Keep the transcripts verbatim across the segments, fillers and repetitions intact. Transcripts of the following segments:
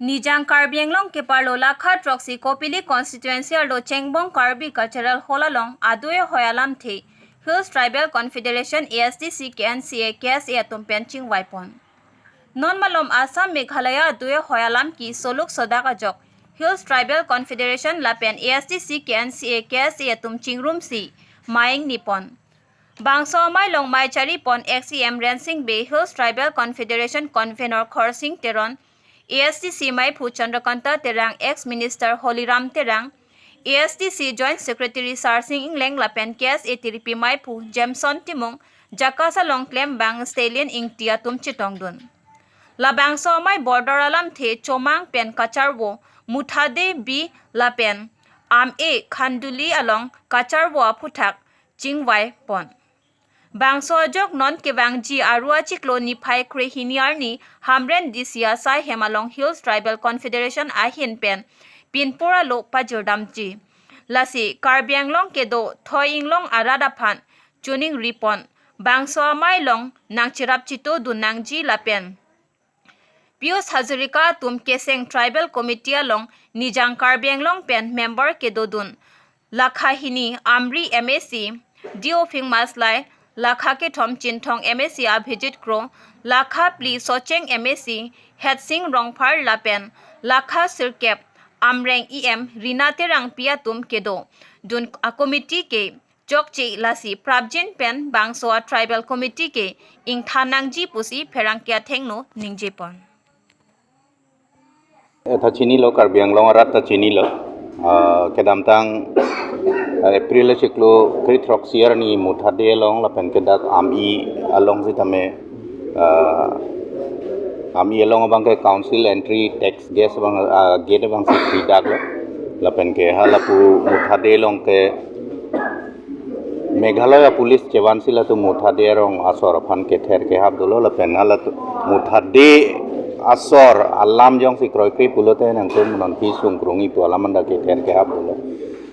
Nijang Karbi Anglong keparlo lakha throksi Kopili constituency arlo Chengbong Karbi Cultural Hall along adui ahoi alamthe Hills Tribal Confederation A S D C, K N C A, K S A atum pen chingvaipon. Non malom Assam Meghalaya adui ahoi alam kesoluk sodak ajok Hills Tribal Confederation lapen A S D C, K N C A, K S A atum chingrumsi mei ingnipon. Bangso amei along mei charipon ex E M Rensing Bey, Hills Tribal Confederation Convenor Khorsing Teron, A S D C meiphu Chandrakanta Terang, ex Minister Holiram Terang, A S D C Joint Secretary Sarsing Engleng lapen K S A tiripi meiphu Jameson Timung, JACAS along klembang Stalin Ingti atum chetongdun. Labangso amei border alamthe Chomang pen kacharvo Muthade Bey lapen Am-e Khanduli along kacharvo aphuthak chingvaipon. Bangso ajok non kevangji Aru achiklo niphai krehini arni Hamren D C asai hem along Hills Tribal Confederation ahin pen pinpur alo pajirdamji. Lasi Karbi Anglong kedo thoi inglong arat aphan choningripon. Bangso amei along nangcherap chetodun nangji lapen Pius Hazarika atum keseng Tribal Committee along Nijang Karbi Anglong pen member kedodun. Lakha hini Amri M A C Diophing Maslai, lakha kethom Chinthong M A C Abhijit Kro, lakha phli Socheng M A C Hetsing Rongphar lapen lakha sirkep Amreng E M Rina Terangpi atum kedodun a committee ke chokche, lasi prapjin pen bangso a Tribal Committee ke ingthan nangji pusi pherangke athengno ningjepon. Eh, ta chinilo, Karbi Anglong arat ta chinilo. Ah, kedamtang, ah, April achiklo krethroksi arni Muthade along lapen ke dak Am-e along sitame, ah, Am-e along abangke council entry tax gate abang, ah, gate abangsi fridaklo. Lapen ke halapu Muthade along ke Meghalaya police chevansi latum Muthade arong asor aphan kether kehap dolo lapen halatum Muthade asor alam jongsi kroikre pulote nangtum non pi sungkrung ipu alam anda kether kehap dolo.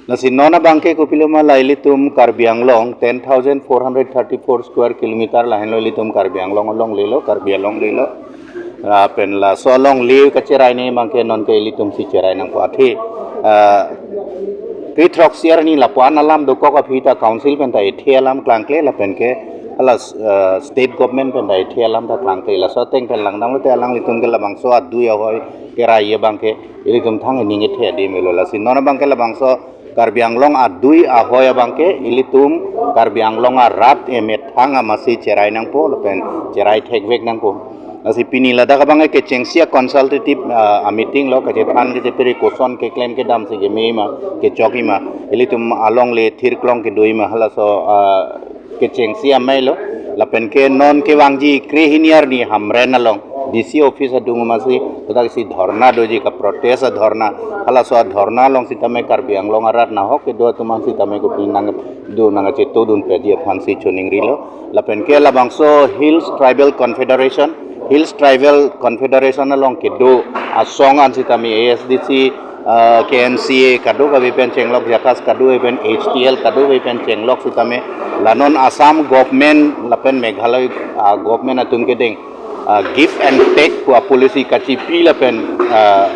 Lasi non abangke kopiloma la ilitum Karbi Anglong ten thousand four hundred thirty-four square kilometer lahenlo ilitum Karbi Anglong alonglelo, Karbi alonglelo. Lapen laso alongle kacherai ne abangke nonke ilitumsi cherai nangpo athe. Ah, krethroksi arni lapu-an alam dokok aphi ta council pen ta ethe alam klangkle lapen ke hala, ah, state government pen ta ethe alam ta klangkle. Laso ateng pen langdamlote alanglitum ke labangso adui ahoi kerai abangke ilitum thang ning ethe adim elo, lasi non abangke labangso Karbi Anglong adui ahoi abangke ilitum Karbi Anglong arat emethang amatsi cherai nangpo lapen cherai thekvek nangpo. Lasi pini ladak abangke kechengsi a consultative, ah, a meeting lo, kachethan kachepiri koson keklem kedamsi keme ma kechok ma, ilitum alongle thirklong kedo ma, halaso, ah, kechengsi ameilo. Lapen ke non kevangji krehini arni Hamren along D C office adung amatsi tothaksi dhorna doji, ka protest a dhorna. Halaso a dhorna along sitame Karbi Anglong arat nahok kedo atum an sitame kopi nangdo nangchetodun pedi aphansi choningrilo. Lapen ke labangso Hills Tribal Confederation, Hills Tribal Confederation along kedo asong an sitame A S D C, ah, K N C A kadokave pen chenglok, JACAS kadokave pen, H T L kadokave pen chenglok sitame la non Assam government lapen Meghalaya, ah, government atum kedeng, ah, give and take pu a policy kachipi lapen, ah,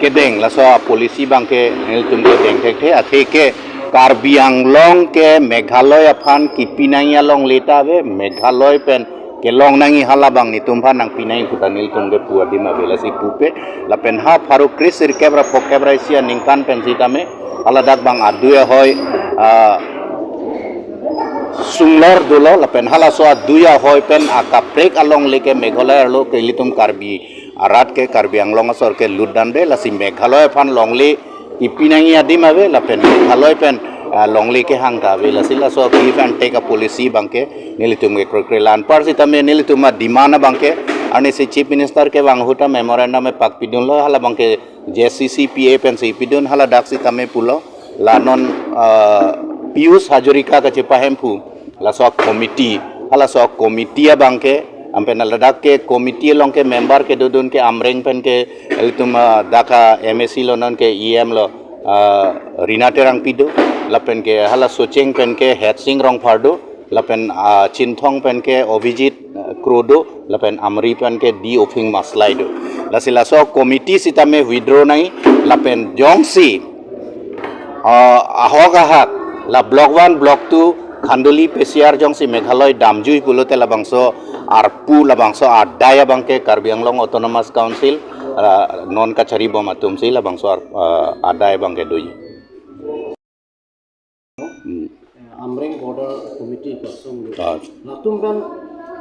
kedeng, laso a policy abangke nelitum kedeng thekthe, athe ke Karbi Anglong ke Meghalaya aphan kipi nangji alongle ta ave, Meghalaya pen kelong nangji halabang netum aphan nangpi nangji puta nelitum kepu adim ave, lasi pupe. Lapen ha pharo kre sirkep ra phokep ra isi aningkan pen sitame haladak abang adui ahoi, ah, sunglor dolo, lapen halaso adui ahoi pen akaprek alongle ke Meghalaya arlo ke ilitum Karbi arat ke, Karbi Anglong asor ke lutdamde, lasi Meghalaya aphan longle kipi nangji adim ave, lapen Meghalaya pen, ah, longle kehang ta ave, lasi laso give and take a policy abangke nelitum kekroikre. La anpar sitame nelitum a demand abangke arnisi Chief Minister kevang ahut a memorandum pakpidunlo, halabangke J C C P A pensi pidun, haladak sitame pulo la non, ah, Pius Hazarika kachepa Hemphu laso committee, halaso committee abangke, ampen ladak ke committee along ke member kedodun ke Amreng pen ke ilitum, ah, dak a M A C lo, non ke E M lo, ah, Rina Terangpi do, lapen ke hala Socheng pen ke Hetsing Rongphar do, lapen ah, Chinthong pen ke Abhijit eh, Kro do, lapen Amri pen ke D Ophing Maslai do. Lasi laso committee sitame withdraw nangji, lapen jongsi ah, ahok ahat la block one, block two, Khanduli P C R jongsi Meghalaya damjui pulote labangso arpu, labangso adai abang ke Karbi Anglong Autonomous Council ah, non kachari bom atum si labangso ar- ah, adai abang ke doji. Hmm. Amreng Border Committee kosong. Ah. Latum kan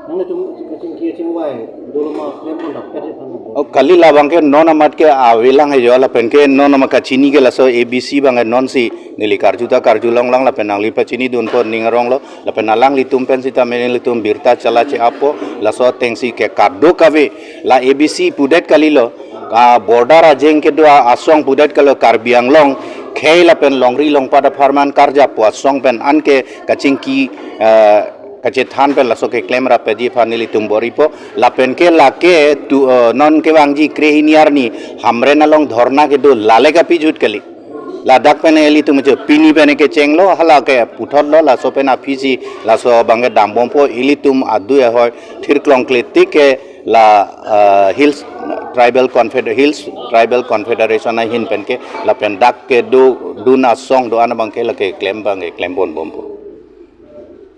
nanglitum kachingki kachingvai dolo ma klem pon dak kachingki. Oh, kali labang ke non amat ke avelang ajo lapen ke non amat kachini ke laso A B C abang ke non si neli karju ta karju longlang lapen nangli pachini dunpo ning arong lo lapen alanglitum pen sitame nelitum birta chala che-appo, laso atengsi ke kadokave la A B C pudet kalilo, ah, border ajeng kedo asong pudet kalilo, Karbi Anglong khei lapen longri longpat apharman karjapo asong pen anke kachingki eh, kachethan pen laso keklem rapji aphan nelitum bor-ipo, lapen ke lake tu eh, non kevangji krehini arni Hamren along dhorna kedo lale kapijut kali. Ladak pen ilitum je pini pen kechenglo, hala ke puthotlo, laso pen aphisi laso abang ke dambompo, ilitum adui ahoi thirklong kletik ke la eh, Hills Tribal Confeder Hills Tribal Confederation ahin pen ke lapen dak kedo dun asong do-an abang ke lake klem abang ke klem ponbompo.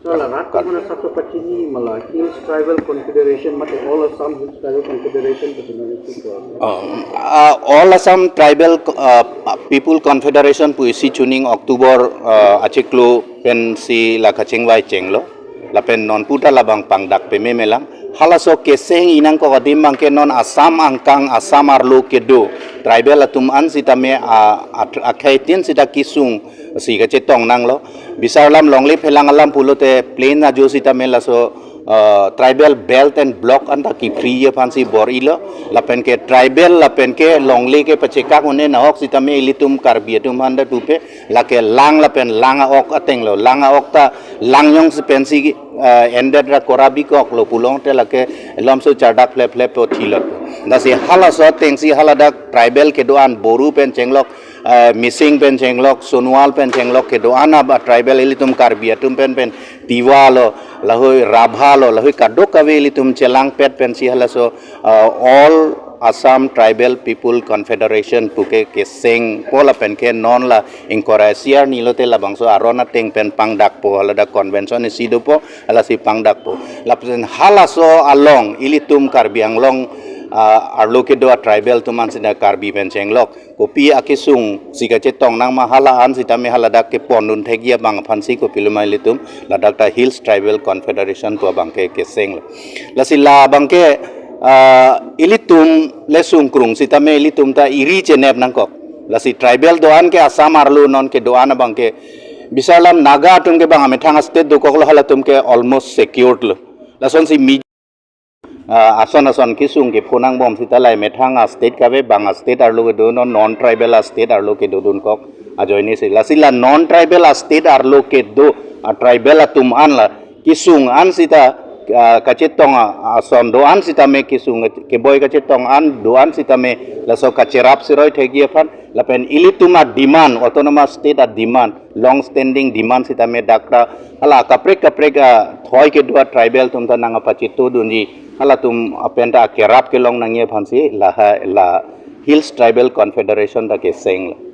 So la rat ko mana satu pachini mala Hills Tribal Confederation mate All Assam Hills Tribal Confederation ko sino ni siko. Um, uh, All Assam Tribal uh, People Confederation pu isi chuning October uh, achiklo pensi la kachingvai chenglo. Lapen non puta labang pangdak pememelang. Halaso keseng inang ko adim abang ke non Assam angkang Assam arlo kedo tribal atum an sitame a, a, akhei tin sita kesung si kachetong nanglo. Bisar alam longle phelang alam pulote plain ajo sitame laso uh, tribal belt and block anta kepri aphansi bor-ilo. Lapen ke tribal lapen ke longle ke pachekak un-e nahok sitame ilitum Karbi atum aphan ta pupe lake lang lapen lang a-ok atenglo. Lang a-ok ta lang jongsi pensi uh, ended ra korabi koklo pulote lake lomso chardak phlep phlep po thilot. Lasi halaso atengsi haladak tribal kedo-an Boru pen chenglok eh, Mising pen chenglok, Sonowal pen chenglok kedo-an aba tribal ilitum Karbi atum pen pen Tiwa lo, lahui Rabha lo, lahui kadokave ilitum chelangpet pensi halaso eh, All Assam Tribal People Confederation puke kesengpo lapen ke non la ingkoi ra isi arni lote labangso aron ateng pen pangdakpo, haladak convention isi dopo, halasi pangdakpo. Lapen halaso along ilitum Karbi Anglong ah, arlo kedo a tribal atum an sina Karbi pen chenglok kopi akesung si kachetong nang ma hala an sitame haladak kepondun thekji abang aphansi kopiloma ilitum ladak ta Hills Tribal Confederation pu abang ke kesenglo. Lasi la abang ke ah, ilitum le sungkrung sitame ilitum ta iri chenep nangkok. Lasi tribal do-an ke Assam arlo non kedo-an abang ke bisar alam Naga atum ke bang amethang a state dokoklo, halatum ke almost secured lo. Lasonsi mi ah, ason ason kesung kephonangbom sita lai methang a state kave bang a state arlo kedo non non tribal a state arlo kedo dunkok ajoine si. Lasi la non tribal a state arlo kedo a tribal atum an la kesung an sita ah, kachetong a- ason do-an sitame kesung keboi kachetong an do-an sitame laso kacherap seroi thekji aphan lapen ilitum a demand, autonomous state a demand, long standing demand sitame dak ta hala kaprek kaprek athoi kedo a tribal atum ta nangpachito dunji, halatum apen ta akerap kelong nangji aphansi laha la Hills Tribal Confederation ta kesenglo.